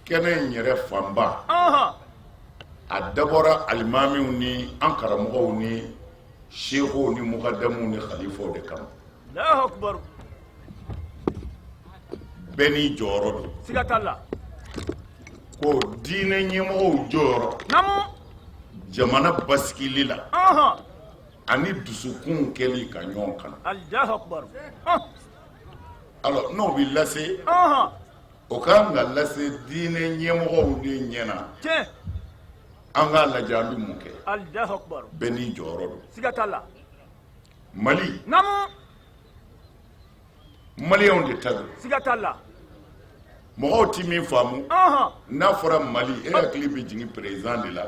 Kɛnɛ in yɛrɛ fanba, a dabɔra alimamiw ni an karamɔgɔw ni sekow ni mukadamuw ni khalifaw de kama. Bɛɛ n'i jɔyɔrɔ don. Siga t'a la. Ko diinɛ ɲɛmɔgɔw jɔyɔrɔ jamana basigili la ani dusukun kɛli ka ɲɔgɔn kanu. Alors, n'o bɛ lase, o ka kan ka lase diinɛ ɲɛmɔgɔw de ɲɛna. An k'a lajɛ an bɛ mun kɛ. Bɛɛ n'i jɔyɔrɔ don. Siga t'a la. Mali, Maliyɛnw de ta don. Siga t'a la. Mɔgɔw ti min faamu, n'a fɔra Mali, e hakili bɛ jigin président de la,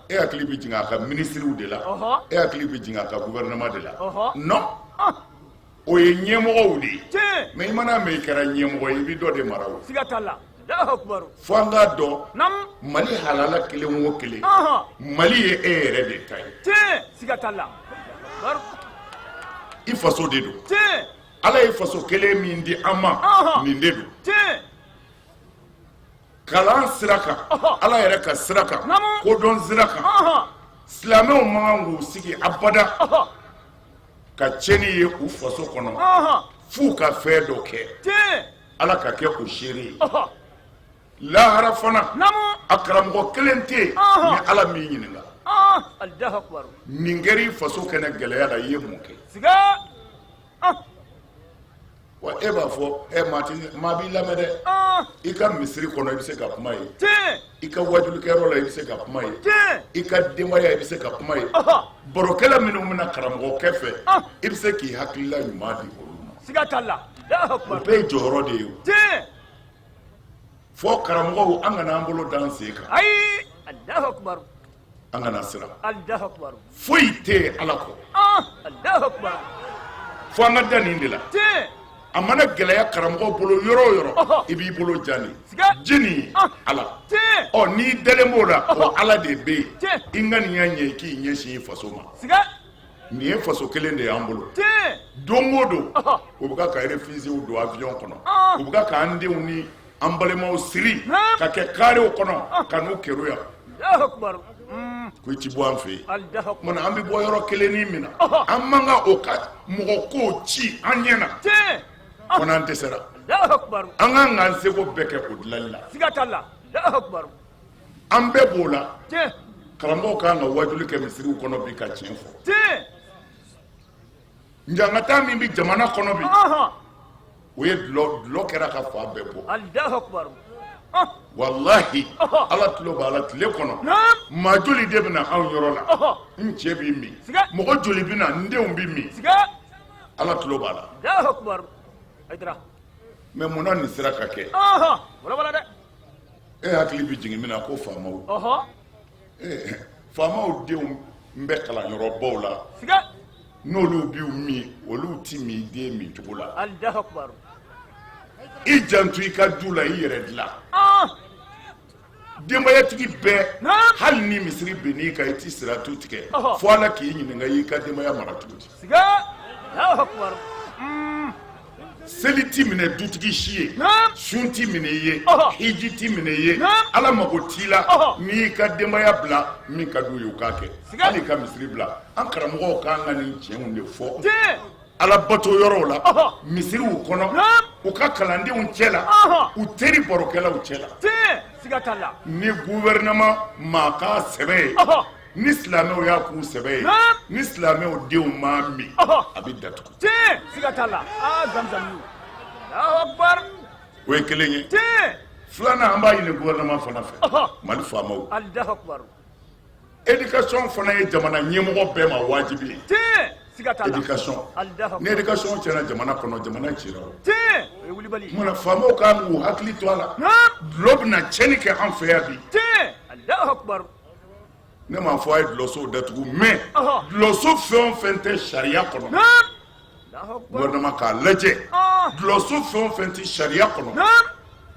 e hakili bɛ jigin a ka ministres de la, e hakili bɛ jigin a ka gouvernement de la. Non, o ye ɲɛmɔgɔw de ye. Mais i mana mɛn i kɛra ɲɛmɔgɔ ye, i bɛ dɔ de mara o. Siga t'a la. Fo an k'a dɔn, Mali halala kelen o kelen, Mali ye e yɛrɛ de ta ye. Siga t'a la. I faso de don. Ala ye faso kelen min di an ma, nin de don. Kalan sira kan, Ala yɛrɛ ka sira kan, kodɔn sira kan, silamɛw man kan k'u sigi abada ka tiɲɛni ye u faso kɔnɔ f'u ka fɛn dɔ kɛ, Ala ka kɛ o seere ye lahara fana. A karamɔgɔ kelen tɛ yen ni Ala m'i ɲininka nin kɛra i faso kɛnɛ gɛlɛya la, i ye mun kɛ? Wa e b'a fɔ ɛ maa tɛ maa b'i lamɛn dɛ. I ka misiri kɔnɔ, i bɛ se ka kuma ye. I ka wajulikɛyɔrɔ la, i bɛ se ka kuma ye. I ka denbaya, i bɛ se ka kuma ye. Barokɛla minnu bɛna karamɔgɔkɛ fɛ, i bɛ se k'i hakilila ɲuman di olu ma. Siga t'a la. O bɛɛ ye jɔyɔrɔ de ye o. Fɔ karamɔgɔw, an kana an bolo da an sen kan. Ayi, Alahu akibaru. An kana siran. Foyi tɛ yen Ala kɔ. Fo an ka da nin de la. A mana gɛlɛya karamɔgɔ bolo yɔrɔ o yɔrɔ, i b'i bolo jan de jini Ala. Ɔ, n'i dalen b'o la, o Ala de bɛ yen. I ŋaniya ɲɛ i k'i ɲɛsin i faso ma. Nin ye faso kelen de y'an bolo. Don o don, u bɛ ka réfugiés don avion kɔnɔ, u bɛ k'an denw ni an balimaw siri ka kɛ karew kɔnɔ ka n'u kɛro yan ko i ti bɔ an fɛ yen. Kumana an bɛ bɔ yɔrɔ kelennin min na, an man kan o ka mɔgɔ kow ci an ɲɛ na fo n'an dɛsɛra. An kan k'an seko bɛɛ kɛ o dilanli la. An bɛɛ b'o la. Karamɔgɔw kan ka wajuli kɛ misiriw kɔnɔ bi ka tiɲɛ fɔ. Ɲangata min bɛ jamana kɔnɔ bi, o ye dulɔ. Dulɔ kɛra ka fa bɛɛ bɔ. Walahi, Ala tulo b'a la. Tile kɔnɔ, maa joli de bɛ na anw yɔrɔ la? N cɛ b'i min. Mɔgɔ joli bɛ na? N denw bɛ min. Ala tulo b'a la. Mais munna nin sera ka kɛ? E hakili bɛ jigin min na ko faamaw, faamaw denw bɛ kalanyɔrɔbaw la, n'olu b'u min, olu ti min den min cogo la. I janto i ka du la, i yɛrɛ dilan. Denbayatigi bɛɛ, hali ni misiri binn'i kan, i ti siratu tigɛ fo Ala k'i ɲininka i y'i ka denbaya mara cogo di. Seli ti minɛ dutigi si ye, sun ti minɛ i ye, hiji ti minɛ i ye, Ala mago t'i la n'i y'i ka denbaya bila min ka d'u ye u k'a kɛ, hali ka misiri bila. An karamɔgɔw k'an ka nin tiɲɛw de fɔ Ala bato yɔrɔw la, misiriw kɔnɔ, u ka kalandenw cɛ la, u teri barokɛlaw cɛ la. Ni gouvernement maa k'a sɛbɛ ye, ni silamɛw y'a k'u sɛbɛ ye, ni silamɛw denw ma min, a bɛ datugu. O ye kelen ye. Filanan, an b'a ɲini gouvernement fana fɛ, Mali faamaw, éducation fana ye jamana ɲɛmɔgɔ bɛɛ ma wajibi ye. Éducation, ni éducation tiɲɛna jamana kɔnɔ, jamana cira. O kumana, faamaw kan k'u hakili to a la. Dulɔ bɛna tiɲɛni kɛ an fɛ yan bi. Ne m'a fɔ a ye dulɔsow datugu, mais dulɔso fɛn o fɛn tɛ sariya kɔnɔ, gouvernement k'a lajɛ, dulɔso fɛn o fɛn tɛ sariya kɔnɔ,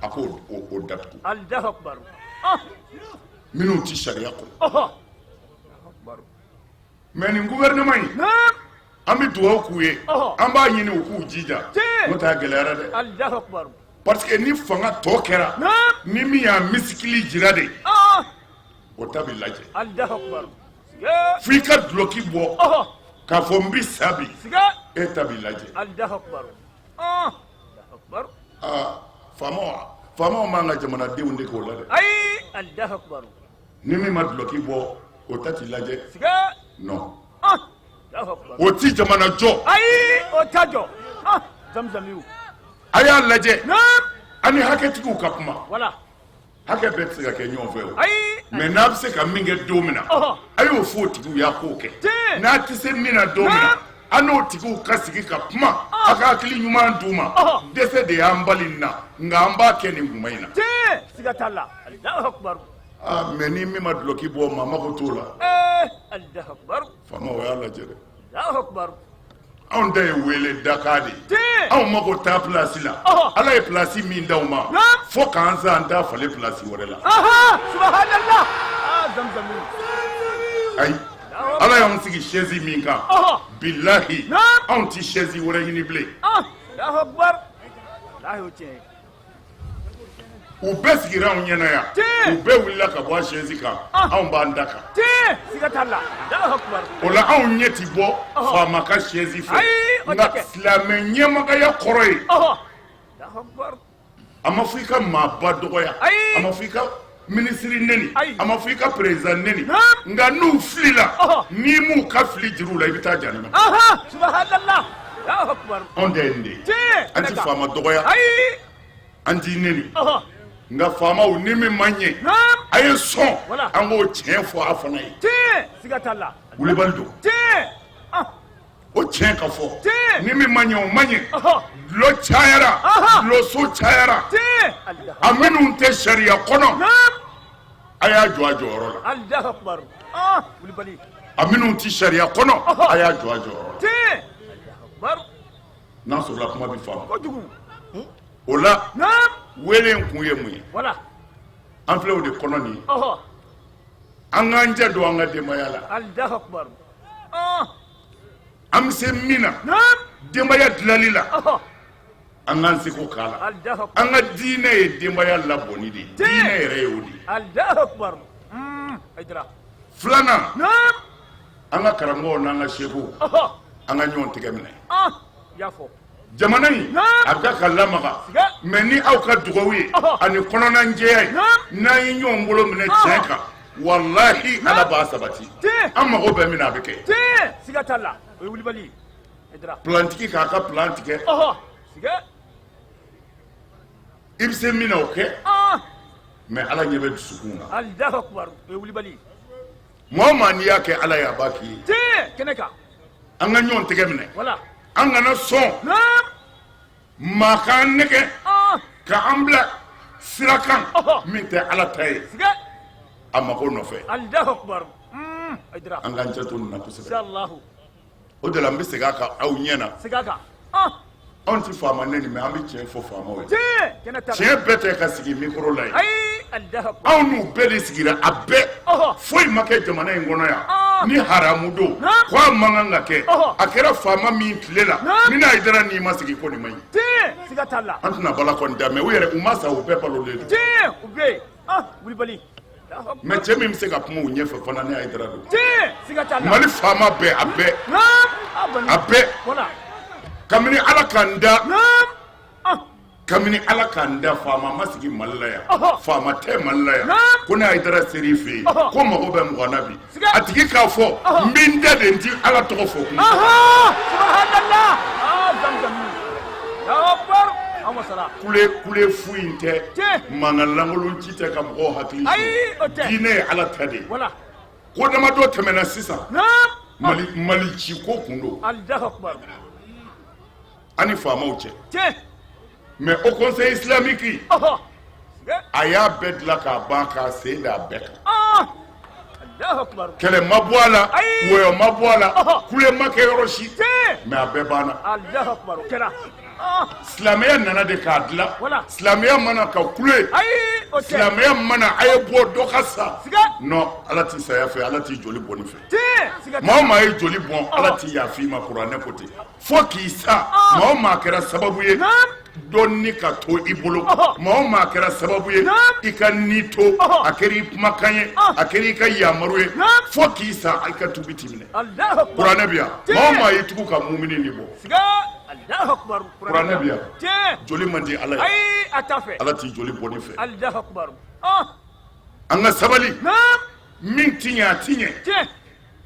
a k'o datugu, minnu tɛ sariya kɔnɔ. Mais nin gouvernement in, an bɛ dugawu k'u ye, an b'a ɲini u k'u jija, n'o tɛ a gɛlɛyara dɛ. Parce que ni fanga tɔ kɛra, ni min y'a misikili jira de, o ta bɛ lajɛ. Fo i ka dulɔki bɔ k'a fɔ n bɛ sa bi, e ta bɛ lajɛ. Faamaw, faamaw man ka jamanadenw de k'o la dɛ. Ayi. Ni min ma dulɔki bɔ, o ta t'i lajɛ. Non, o ti jamana jɔ. Ayi, o t'a jɔ. Zamzamiw. A y'a lajɛ, an ni hakɛtigiw ka kuma. Voilà. Hakɛ bɛɛ tɛ se ka kɛ ɲɔgɔn fɛ o. Ayi. Mais n'a bɛ se ka min kɛ don min na, a y'o fɔ o tigiw y'a k'o kɛ. N'a tɛ se min na don min na, an n'o tigiw ka sigi ka kuma, a ka hakili ɲuman d'u ma. Dɛsɛ de y'an bali nin na, nka an b'a kɛ nin kuma in na. Siga t'a la. Alahu akubaru. Aa, mais ni min ma dulɔki bɔ, maa mako t'o la. Alahu akubaru. Faamaw y'a lajɛ dɛ. Alahu akubaru. Anw ta ye wele dakan de ye. Anw mako t'a pilasi la. Ala ye pilasi min d'aw ma, fo k'an sa, an t'a falen pilasi wɛrɛ la. Subhanallah. Aa, zamzami. Ayi, Ala y'anw sigi chaise min kan, bilahi, anw ti chaise wɛrɛ ɲini bilen. Alahu akubaru. Walahi, o tiɲɛ ye. U bɛɛ sigira anw ɲɛna yan, u bɛɛ wulila ka bɔ a chaise kan, anw b'an da kan. Siga t'a la. Alahu akubaru. O la, anw ɲɛ ti bɔ faama ka chaise fɛ. Ayi, o tɛ nka kɛ. Silamɛ ɲɛmɔgɔya kɔrɔ ye, Alahu akubaru. a ma fɔ i ka maaba dɔgɔya, Ayi. a ma fɔ i ka minisiri neni, Ayi. a ma fɔ i ka président neni, nka n'u filila, n'i m'u ka fili jir'u la, i bɛ taa jahanama. Subhanallah. Alahu akubaru. Anw ta ye nin de ye. An ti faama dɔgɔya, Ayi. an t'i neni, nka faamaw, ni min ma ɲɛ, a ye sɔn an k'o tiɲɛ fɔ a fana ye. Siga t'a la. Wulibali don. O tiɲɛ ka fɔ, ni min ma ɲɛ, o ma ɲɛ. Dulɔ cayara, dulɔso cayara, a minnu tɛ sariya kɔnɔ, a y'a jɔ a jɔyɔrɔ la. Alahu akubaru. Wulibali. A minnu tɛ sariya kɔnɔ, a y'a jɔ a jɔyɔrɔ la. Alahu akubaru. N'a sɔrɔla kuma bɛ faamu. Kojugu. O la, wele in kun ye mun ye? Voilà. An filɛ o de kɔnɔ nin ye. An k'an jɛ don an ka denbaya la. Alahu akubaru. An bɛ se min na denbaya dilanli la, an k'an seko k'a la. Alahu akubaru. An ka diinɛ ye denbaya labɔni de ye. Diinɛ yɛrɛ ye o de ye. Alahu akubaru. Hayidara. Filanan, an ka karamɔgɔw n'an ka sekuw, an ka ɲɔgɔn tɛgɛ minɛ. I y'a fɔ. Jamana in, a bɛ ka lamaga, mais ni aw ka dugawu ye ani kɔnɔnajɛya ye, n'an ye ɲɔgɔn bolo minɛ tiɲɛ kan, walahi, Ala b'a sabati. An mago bɛ min na, a bɛ kɛ. Siga t'a la, o ye wulibali ye. Hayidara. Plantigi k'a ka plan tigɛ. Siga. I bɛ se min na, o kɛ, mais Ala ɲɛ bɛ dusukun na. Alahu akubaru, o ye wulibali ye. Maa o maa, n'i y'a kɛ Ala ye, a b'a k'i ye. Kɛnɛ kan. An ka ɲɔgɔn tɛgɛ minɛ. Voilà. An kana sɔn maa k'an nɛgɛ ka an bila sira kan min tɛ Ala ta ye, a mako nɔfɛ. Alahu akubaru. Hayidara. An k'an janto nin na kosɛbɛ. Inshallah. O de la, n bɛ segin a kan aw ɲɛ na. Segin a kan. Anw tɛ faama neni, mais an bɛ tiɲɛ fɔ faamaw ye. Kɛnɛ t'a la. Tiɲɛ bɛɛ tɛ ka sigi micro la ye. Ayi, Alahu akubaru. Anw n'u bɛɛ de sigira a bɛɛ. Foyi ma kɛ jamana in kɔnɔ yan ni haramu don ko a man kan ka kɛ. A kɛra faama min tile la, ni n'a Hayidara n'i ma sigi ko nin man ɲi. Siga t'a la. An tɛna bala kɔni da, mais u yɛrɛ, u ma sa, u bɛɛ balolen don. U bɛ yen. Wulibali. Mais cɛ min bɛ se ka kuma u ɲɛfɛ fana, ne Hayidara don. Siga t'a la. Mali faama bɛɛ, a bɛɛ, a bɛɛ. Voilà. Kabini Ala k'an da, kabini Ala k'an da, faama ma sigi Mali la yan, faama tɛ Mali la yan ko ne Hayidara ser'i fɛ yen ko mago bɛ mugan na bi, a tigi k'a fɔ n bɛ n da de, n ti Ala tɔgɔ fɔ kun. Subhanallah. Zamzami. Allahu akbar. An wasara. Kule kule fu in tɛ, mankan lankolon ci tɛ ka mɔgɔw hakili. Ayi, o tɛ. Diinɛ ye Ala ta de ye. Voilà. Ko damadɔ tɛmɛna sisan, Mali Mali ci ko kun don. Allahu akbar. An ni faamaw cɛ. Mais Haut Conseil islamique, a y'a bɛɛ dilan k'a ban, k'a sen da a bɛɛ kan. Allahu akbar. Kɛlɛ ma bɔ a la, wɔyɔ ma bɔ a la, kule ma kɛ yɔrɔ si, mais a bɛɛ banna. Allahu akbar, o kɛra. Silamɛya nana de k'a dilan. Silamɛya mana ka kule, Ayi, o tɛ. silamɛya mana a ye bɔ dɔ ka sa. Non, Ala t'i saya fɛ, Ala t'i joli bɔnni fɛ. Siga. Maa o maa ye joli bɔn, Ala t'i yafa i ma. Kuranɛ ko ten. Fo k'i sa, maa o maa kɛra sababu ye Dɔ ni ka to i bolo, maa o maa kɛra sababu ye i ka ni to, a kɛra i kumakan ye, a kɛra i ka yamaru ye, fo k'i sa, i ka tubi t'i minɛ. Kuranɛ bi yan. Maa o maa y'i tugu ka mumini ni bɔ, kuranɛ bi yan. Joli man di Ala ye, Ala t'i joli bɔli fɛ. An ka sabali. Min ti ɲɛ, a ti ɲɛ,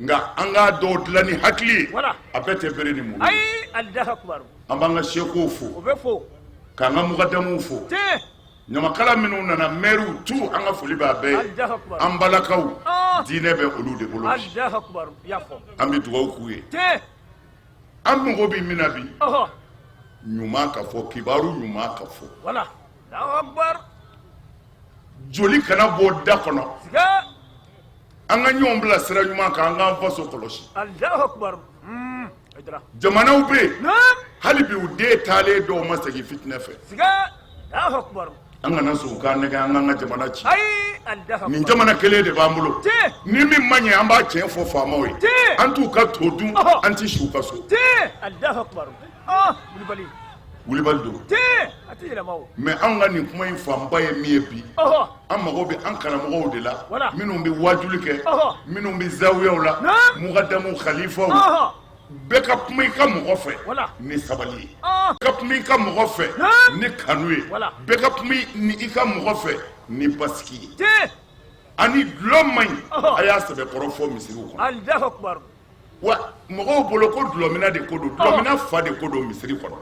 nka an k'a dɔw dilan ni hakili ye. A bɛɛ tɛ bere ni muru. An b'an ka sekuw fo, k'an ka mugadamuw fo, ɲamakala minnu nana, mɛriw tu, an ka foli b'a bɛɛ ye. An balakaw, diinɛ bɛ olu de bolo, an bɛ dugawu k'u ye. An mago bɛ min na bi, ɲuman ka fɔ, kibaru ɲuman ka fɔ, joli kana bɔ da kɔnɔ. An ka ɲɔgɔn bila sira ɲuman kan, an k'an faso kɔlɔsi. Jamanaw bɛ yen hali bi, u den taalen dɔw ma segin fitinɛ fɛ. An kana sɔn u k'an nɛgɛn an k'an ka jamana ci. Nin jamana kelen de b'an bolo. Ni min ma ɲɛ, an b'a tiɲɛ fɔ faamaw ye. An t'u ka to dun, an tɛ si u ka so. Wulibali don, mais an ka nin kuma in fanba ye min ye bi, an mago bɛ an karamɔgɔw de la, minnu bɛ wajuli kɛ, minnu bɛ zawiyaw la, mugadamu, khalifaw, bɛɛ ka kuma i ka mɔgɔ fɛ ni sabali ye, ka kuma i ka mɔgɔ fɛ ni kanu ye, bɛɛ ka kuma i ka mɔgɔ fɛ ni basigi ye. Ani dulɔ man ɲi, a y'a sɛbɛkɔrɔ fɔ misiriw kɔnɔ. Wa mɔgɔw bolo ko dulɔminna de ko don, dulɔminna fa de ko don misiri kɔnɔ.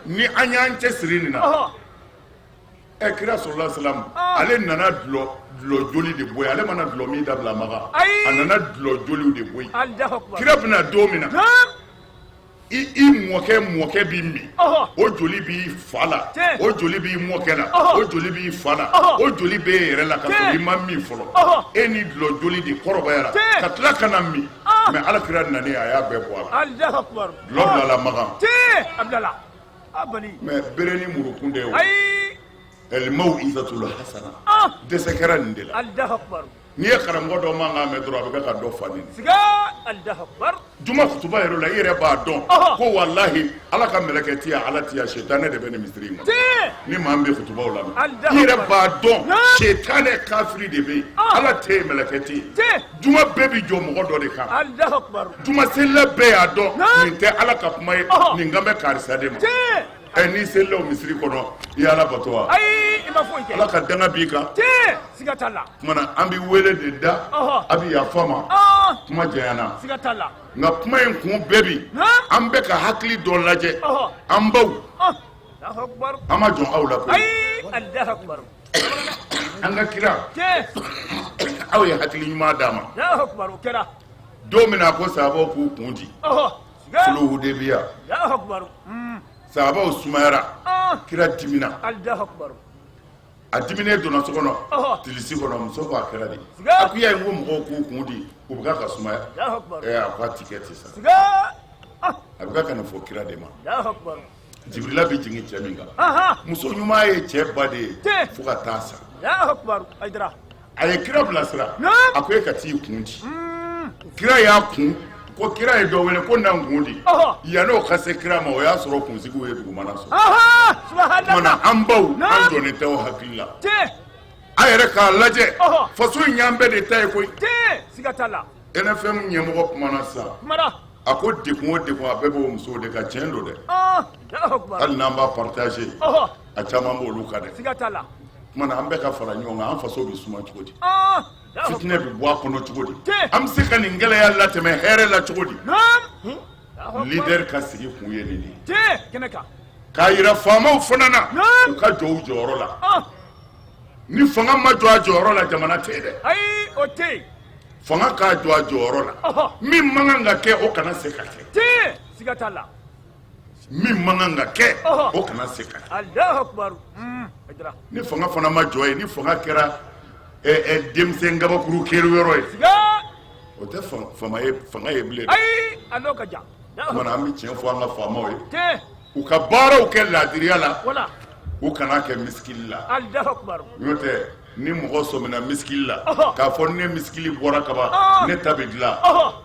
Ni an y'an cɛ siri nin na, ɛ, kira sɔlɔla salam, ale nana dulɔ joli de bɔ yen. Ale ma na dulɔ min dabila Makan, a nana dulɔ joliw de bɔ yen. Kira bɛna don min na, i mɔkɛ mɔkɛ b'i min, o joli b'i fa la, o joli b'i mɔkɛ la, o joli b'i fa la, o joli b'e yɛrɛ la, ka sɔrɔ i ma min fɔlɔ. E ni dulɔ joli de kɔrɔbayara ka tila ka na min. Mais ala kira nanen, a y'a bɛɛ bɔ a la. Dulɔ bilala Makan, mais bere ni murukun de ye o. Al-maw'izatul hasana, dɛsɛ kɛra nin de la. N'i ye karamɔgɔ dɔ mankan mɛn dɔrɔn, a bɛ kɛ ka dɔ fa neni. Juma kutuba yɛrɛ la, i yɛrɛ b'a dɔn ko walahi Ala ka mɛlɛkɛ tɛ yan, Ala tɛ yan, sitanɛ de bɛ nin misiri in kɔnɔ. Ni maa min bɛ kutubaw lamɛn, i yɛrɛ b'a dɔn sitanɛ kafiri de bɛ yen, Ala tɛ yen, mɛlɛkɛ tɛ yen. Juma bɛɛ bɛ jɔ mɔgɔ dɔ de kan. Juma selila bɛɛ y'a dɔn nin tɛ Ala ka kuma ye, nin kan bɛ karisa de ma. Ɛ, n'i selila o misiri kɔnɔ, i y'Ala bato wa? Ayi, i ma foyi kɛ. Ala ka danga b'i kan. Tiɲɛ, siga t'a la. Tuma na, an bɛ wele de da, a bɛ yafa ma, kuma janyana. Siga t'a la. Nka kuma in kun bɛɛ bi, an bɛ ka hakili dɔ lajɛ, an baw, an ma jɔn aw la koyi. Ayi, Alahu akibaru. An ka kira, aw ye hakili ɲuman d'a ma. Alahu akibaru, o kɛra. Don min na a ko sahabaw k'u kun di, suluhu Hudebiya, Alahu akibaru. Sahabaw sumayara, kira dimina. A diminen donna so kɔnɔ, tilisi kɔnɔ. Muso ko a kɛra di? A ko y'a ye, n ko mɔgɔw k'u kun di, u bɛ ka sumaya. Ɛ, a ko a ti kɛ ten sa. A bɛ ka nin fɔ kira de ma. Jibirila bɛ jigin cɛ min kan, muso ɲuman ye cɛ ba de ye fo ka taa sa. A ye kira bilasira, a ko e ka t'i kun di. Kira y'a kun ko kira ye dɔ wele ko na n kun di. Yann'o ka se kira ma, o y'a sɔrɔ kunsigiw ye dugumana sɔrɔ. Tuma na, an baw, an jɔnnen tɛ o hakili la. A yɛrɛ k'a lajɛ, faso in y'an bɛɛ de ta ye koyi. NFM ɲɛmɔgɔ kumana sisan, a ko degun o degun, a bɛɛ b'o musow de kan. Tiɲɛ don dɛ, hali n'an b'a partager, a caman b'olu kan dɛ. Tuma na, an bɛɛ ka fara ɲɔgɔn kan. An faso bɛ suma cogo di? Fitinɛ bɛ bɔ a kɔnɔ cogo di? An bɛ se ka nin gɛlɛya latɛmɛ hɛrɛ la cogo di? Leader ka sigi kun ye nin de ye, k'a yira faamaw fana na, u ka jɔ u jɔyɔrɔ la. Ni fanga ma jɔ a jɔyɔrɔ la, jamana tɛ yen dɛ. Fanga k'a jɔ a jɔyɔrɔ la. Min man kan ka kɛ, o kana se ka kɛ. Min man kan ka kɛ, o kana se ka kɛ. Ni fanga fana ma jɔ yen, ni fanga kɛra denmisɛn kabakuru keri yɔrɔ ye, o tɛ fanga ye bilen. Tuma na, an bɛ tiɲɛ fɔ an ka faamaw ye, u ka baaraw kɛ laadiriya la, u kana kɛ misikili la, n'o tɛ. Ni mɔgɔ sɔmina misikili la k'a fɔ ne misikili bɔra kaban ne ta bɛ dilan,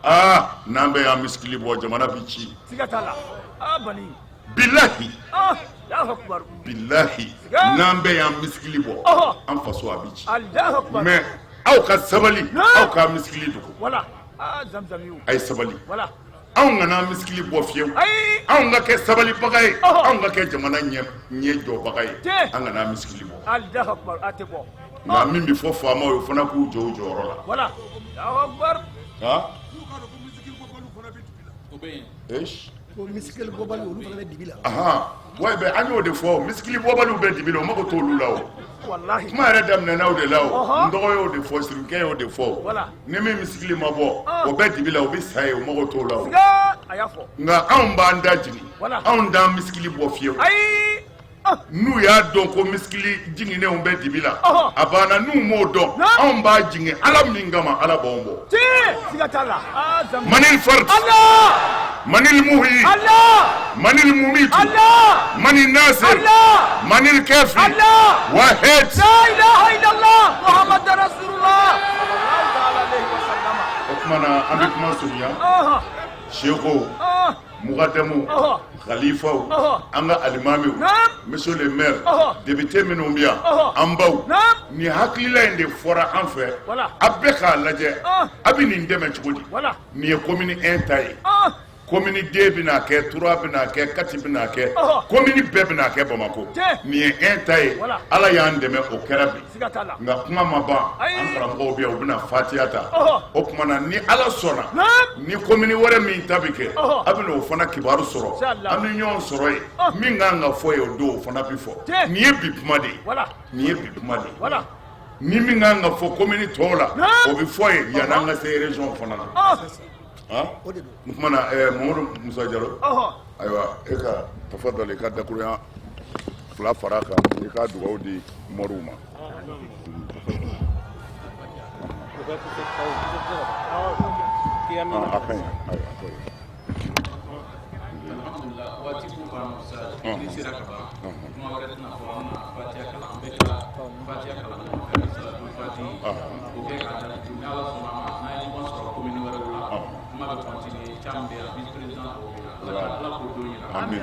aa n'an bɛɛ y'an misikili bɔ jamana bɛ ci, siga t'a la, aa bani, bilahi, bilahi n'an bɛɛ y'an misikili bɔ an faso a bɛ ci, mais aw ka sabali aw k'a misikili dogo, a ye sabali. Anw kana misikili bɔ fiyewu, anw ka kɛ sabalibaga ye, anw ka kɛ jamana ɲɛ jɔbaga ye, an kana misikili bɔ. Nka min bɛ fɔ faamaw ye, o fana k'u jɔ u jɔyɔrɔ la. An y'o de fɔ, misikili bɔbaliw bɛ dibi la, o mago t'olu la o. Kuma yɛrɛ daminɛna o de la o, n dɔgɔ y'o de fɔ, sirikɛ y'o de fɔ. Ni min misikili ma bɔ, o bɛ dibi la, o bɛ sa yen, o mago t'o la o. Nka anw b'an da jigin, anw t'an misikili bɔ fiyewu. N'u y'a dɔn ko misikili jiginnenw bɛ dibi la, a banna. N'u m'o dɔn, anw b'a jigin Ala min kama, Ala b'anw bɔ. Manil fard, manil muhyi, manil mumitu, manil nasir, manil kafi, wahid. O tuma na an bɛ kuma surunya. Sekow, mukadamuw, khalifaw, an ka alimamiw, monsieur le maire, député minnu bɛ yan, an baw, nin hakilila in de fɔra an fɛ, a bɛɛ k'a lajɛ a bɛ nin dɛmɛ cogo di. Nin ye commune 1 ta ye, commune 2 bɛna kɛ, 3 bɛna kɛ, 4 bɛna kɛ, commune bɛɛ bɛna kɛ Bamakɔ. Nin ye 1 ta ye, Ala y'an dɛmɛ o kɛra bi. Nka kuma ma ban, an karamɔgɔw bɛ yan, u bɛna fatiya ta. O tuma na ni Ala sɔnna, ni commune wɛrɛ min ta bɛ kɛ, a bɛna o fana kibaru sɔrɔ, an bɛ ɲɔgɔn sɔrɔ yen. Min ka kan ka fɔ yen o don, o fana bɛ fɔ. Nin ye bi kuma de ye, nin ye bi kuma de ye. Ni min ka kan ka fɔ commune tɔw la, o bɛ fɔ yen yanni an ka se région fana na. O tuma na Mamadu Musa Jalo, ayiwa e ka tafadali, i ka dakurunya fila fara kan, i ka dugawu di moriw ma. A ka ɲi, ayiwa. Waati ko banna sa, tile sera ka ban, kuma wɛrɛ tɛna fɔ, an bɛna fatiya kalan, an bɛ ka fatiya kalan ani salatu fati o kɛ k'a datugu. Ni Ala sɔnna a ma, n'an ye ɲɔgɔn sɔrɔ commune wɛrɛw la, kuma bɛ continuer. Caman bɛ yan, vice président tɔw bɛ yan, Ala k'o don yira. Amin.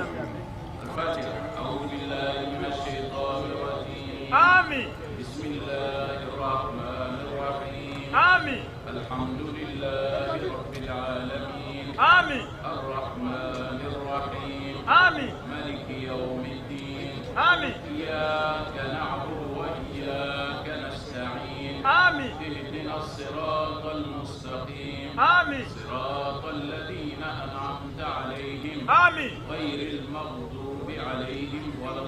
الفاتحة. أعوذ بالله من الشيطان الرجيم. آمين. بسم الله الرحمن الرحيم. آمين. الحمد لله رب العالمين. آمين. الرحمن الرحيم. آمين. مالك يوم الدين. آمين. إياك نعبد وإياك نستعين. آمين. اهدنا الصراط المستقيم. آمين. صراط الذين أنعمت عليهم. آمين. غير المغضوب عليهم ولا